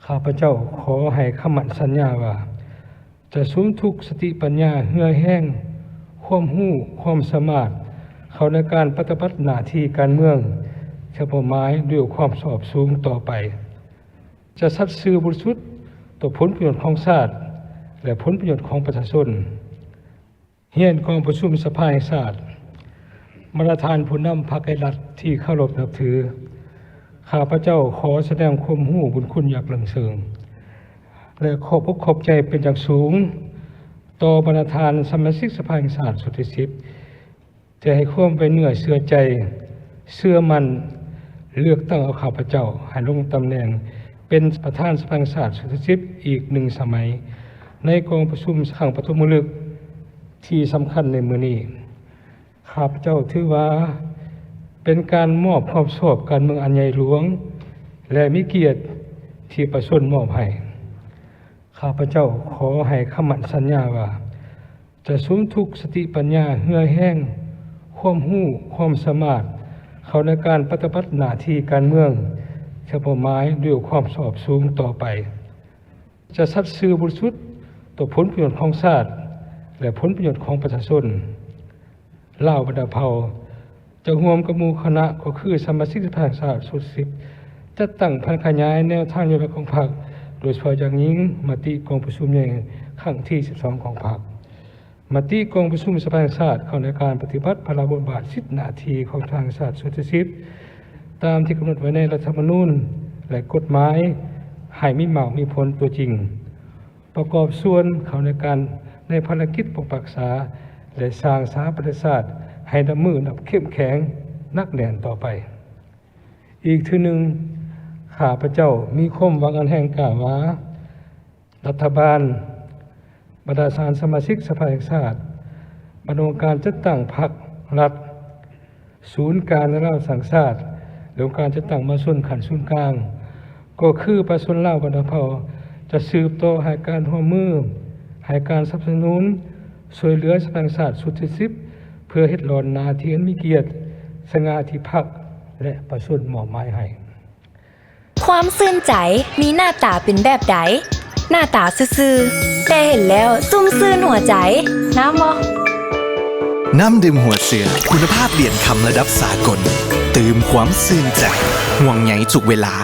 ຂ້າພະເຈົ້າຂໍໃຫ້ຄຳໝັ້ນສັນຍາວ່າ ຈະສຸມທຸກສະຕິປັນຍາ, ເຫື່ອແຮງ, ຄວາມຮູ້, ຄວາມສາມາດ ເຂົ້າໃນການປະຕິບັດໜ້າທີ່ການເມືອງ ເທື່ອເປົ້າໝາຍດ້ວຍຄວາມຊອບສູງຕໍ່ໄປ. ຈະສັດຊື່ບໍລິສຸດຕໍ່ຜົນປະໂຫຍດຂອງຊາດ ແລະ ຜົນປະໂຫຍດຂອງປະຊາຊົນ. ຮຽນກອງປະຊຸມສະພາແຫ່ງຊາດ, ບັນດາທ່ານຜູ້ນຳພັກ ແລະ ລັດທີ່ເຄົາລົບນັບຖື, ຂ້າພະເຈົ້າຂໍສະແດງຄວາມຮູ້ບຸນຄຸນຢ່າງເລິງເຊິ່ງ ແລະ ຂອບອົກຂອບໃຈເປັນຢ່າງສູງຕໍ່ບັນດາທ່ານສະມາຊິກສະພາແຫ່ງຊາດຊຸດທີສິບ ທີ່ໃຫ້ຄວາມໄວ້ເນື້ອເຊື່ອໃຈ, ເຊື່ອໝັ້ນ, ເລືອກຕັ້ງເອົາຂ້າພະເຈົ້າໃຫ້ລົງຕຳແໜ່ງເປັນປະທານສະພາແຫ່ງຊາດຊຸດທີສິບອີກໜຶ່ງສະໄໝ ໃນກອງປະຊຸມຄັ້ງປະຖົມມະລຶກທີ່ສຳຄັນໃນມື້ນີ້. ຂ້າພະເຈົ້າຖືວ່າເປັນການມອບຄວາມຊອບການເມືອງອັນໃຫຍ່ຫຼວງ ແລະ ມີກຽດທີ່ປະຊາຊົນມອບໃຫ້. ຂ້າພະເຈົ້າຂໍໃຫ້ຄຳໝັ້ນສັນຍາວ່າ ຈະສຸມທຸກສະຕິປັນຍາ, ເຫື່ອແຮງ, ຄວາມຮູ້, ຄວາມສາມາດ ເຂົ້າໃນການປະຕິບັດໜ້າທີ່ການເມືອງ ເພື່ອເປົ້າໝາຍດ້ວຍຄວາມຊອບສູງຕໍ່ໄປ. ຈະສັດຊື່ບໍລິສຸດຕໍ່ຜົນປະໂຫຍດຂອງຊາດ ແລະ ຜົນປະໂຫຍດຂອງປະຊາຊົນ. ລາວບັນດາເຜົ່າ ຈະຮ່ວມກັບໝູ່ຄະນະ ກໍຄືສະມາຊິກສະພາແຫ່ງຊາດຊຸດທີສິບ ຈັດຕັ້ງຜັນຂະຫຍາຍແນວທາງນະໂຍບາຍຂອງພັກ, ໂດຍສະເພາະຢ່າງຍິ່ງມະຕິກອງປະຊຸມໃຫຍ່ຄັ້ງທີສິບສອງຂອງພັກ, ມະຕິກອງປະຊຸມສະພາແຫ່ງຊາດເຂົ້າໃນການປະຕິບັດພາລະບົດບາດສິດໜ້າທີ່ຂອງສະພາແຫ່ງຊາດຊຸດທີສິບ ຕາມທີ່ກຳນົດໄວ້ໃນລັດຖະທຳມະນູນ ແລະ ກົດໝາຍ ໃຫ້ມີໝາກມີຜົນຕົວຈິງ. ປະກອບສ່ວນເຂົ້າໃນການ ໃນພາລະກິດປົກປັກສາ ແລະ ສ້າງສາປະເທດຊາດໃຫ້ນັບມື້ນັບເຂັ້ມແຂງໜັກແໜ້ນຕໍ່ໄປ. ອີກເທື່ອໜຶ່ງ, ຂ້າພະເຈົ້າມີຄວາມຫວັງອັນແຮງກ້າວ່າ ລັດຖະບານ, ບັນດາທ່ານສະມາຊິກສະພາແຫ່ງຊາດ, ບັນດາອົງການຈັດຕັ້ງພັກລັດ, ສູນກາງລາວສ້າງຊາດ ແລະ ອົງການຈັດຕັ້ງມະຫາຊົນຂັ້ນສູນກາງ ກໍຄືປະຊາຊົນລາວບັນດາເຜົ່າ ຈະສືບຕໍ່ໃຫ້ການຮ່ວມມື, ໃຫ້ການສະໜັບສະໜູນ, ຊ່ວຍເຫຼືອສະພາແຫ່ງຊາດຊຸດທີສິບ ເພື່ອເຮັດຫຼອນໜ້າທີ່ອັນມີກຽດ, ສະຫງ່າທີ່ພັກ ແລະ ປະຊາຊົນມອບໝາຍໃຫ້. ຄວາມຊື່ນໃຈມີໜ້າຕາເປັນແບບໃດ? ໜ້າຕາຊື່ໆ ແຕ່ເຫັນແລ້ວຊຸ່ມຊື່ນຫົວໃຈ. ງາມບໍ່? ນ້ຳດື່ມຫົວເສືອ ຄຸນນະພາບຫຼຽນຄຳລະດັບສາກົນ ຕື່ມຄວາມຊື່ນໃຈ ຫ່ວງໃຍທຸກເວລາ.